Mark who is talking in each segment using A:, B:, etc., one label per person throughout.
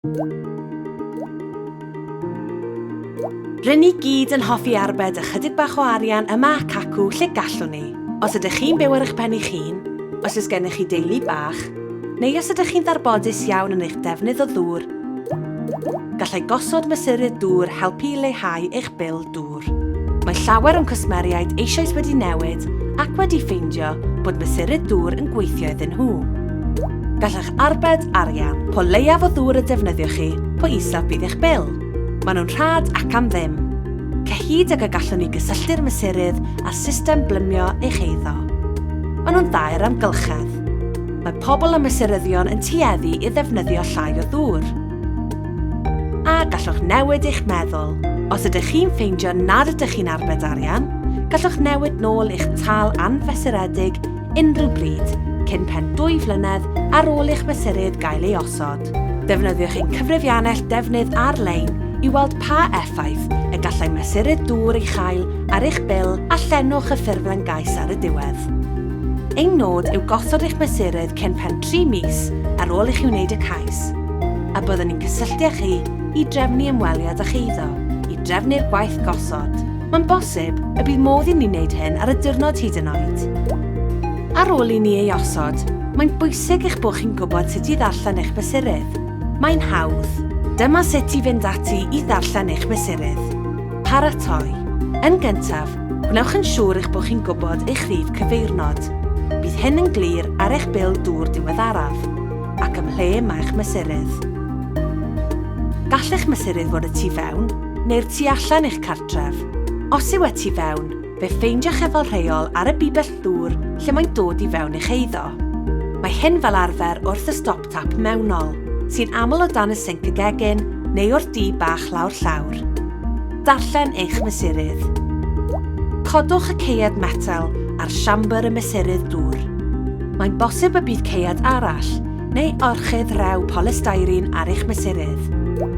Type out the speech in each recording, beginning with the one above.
A: Rŷn ni gyd yn hoffi arbed ychydig bach o arian yma ac acw lle gallwn ni. Os ydych chi'n byw ar eich pen eich hun, os oes gennych chi deulu bach, neu os ydych chi'n ddarbodus iawn yn eich defnydd o ddŵr, gallai gosod mesurydd dŵr helpu i leihau eich bil dŵr. Mae llawer o'n cwsmeriaid eisoes wedi newid ac wedi ffeindio bod mesurydd dŵr yn gweithio iddyn nhw. Gallech arbed arian. Po leiaf o ddŵr y defnyddiwch chi, po isaf bydd eich bil. Maen nhw'n rhad ac am ddim. Cyhyd ag y gallwn ni gysylltu'r mesurydd â system blymio eich eiddo. Maen nhw'n dda i'r amgylchedd. Mae pobl a mesuryddion yn tueddu i ddefnyddio llai o ddŵr. A gallwch newid eich meddwl. Os ydych chi'n ffeindio nad ydych chi'n arbed arian, gallwch newid nôl i'ch tâl anfesuredig unrhyw bryd cyn pen dwy flynedd ar ôl i'ch mesurydd gael ei osod. Defnyddiwch ein cyfrifiannell defnydd ar-lein i weld pa effaith y gallai mesurydd dŵr ei chael ar eich bil a llenwch y ffurflen gais ar y diwedd. Ein nod yw gosod eich mesurydd cyn pen tri mis ar ôl i chi wneud y cais, a byddwn ni'n cysylltu â chi i drefnu ymweliad â'ch eiddo i drefnu'r gwaith gosod. Mae'n bosib y bydd modd i ni wneud hyn ar y diwrnod hyd yn oed. Ar ôl i ni ei osod, mae'n bwysig eich bod chi'n gwybod sut i ddarllen eich mesurydd. Mae'n hawdd. Dyma sut i fynd ati i ddarllen eich mesurydd. Paratoi. Yn gyntaf, gwnewch yn siŵr eich bod chi'n gwybod eich rhif cyfeirnod. Bydd hyn yn glir ar eich bil dŵr diweddaraf, ac ym mhle mae'ch mesurydd. Gall eich mesurydd fod y tu fewn, neu'r tu allan i'ch cartref. Os yw e tu fewn, fe ffeindiwch e fel rheol ar y bibell ddŵr lle mae'n dod i fewn i'ch eiddo. Mae hyn fel arfer wrth y stop tap mewnol, sy'n aml o dan y sinc y gegin neu wrth dŷ bach lawr llawr. Darllen eich mesurydd. Codwch y caead metel ar siambr y mesurydd dŵr. Mae'n bosib y bydd caead arall neu orchudd rhew polystyrene ar eich mesurydd.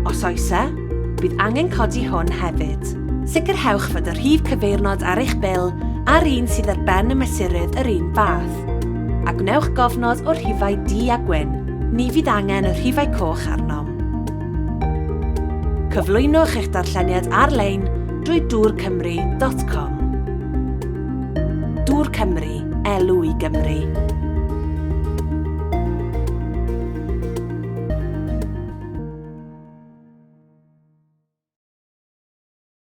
A: Os oes e, Bydd angen codi hwn hefyd. Sicrhewch fod y rhif cyfeirnod ar eich bil a'r un sydd ar ben y mesurydd yr un fath. A gwnewch gofnod o'r rhifau du a gwyn, ni fydd angen y rhifau coch arnom. Cyflwynwch eich darlleniad ar-lein drwy dŵrcymru.com. Dŵr Cymru, elw i Gymru.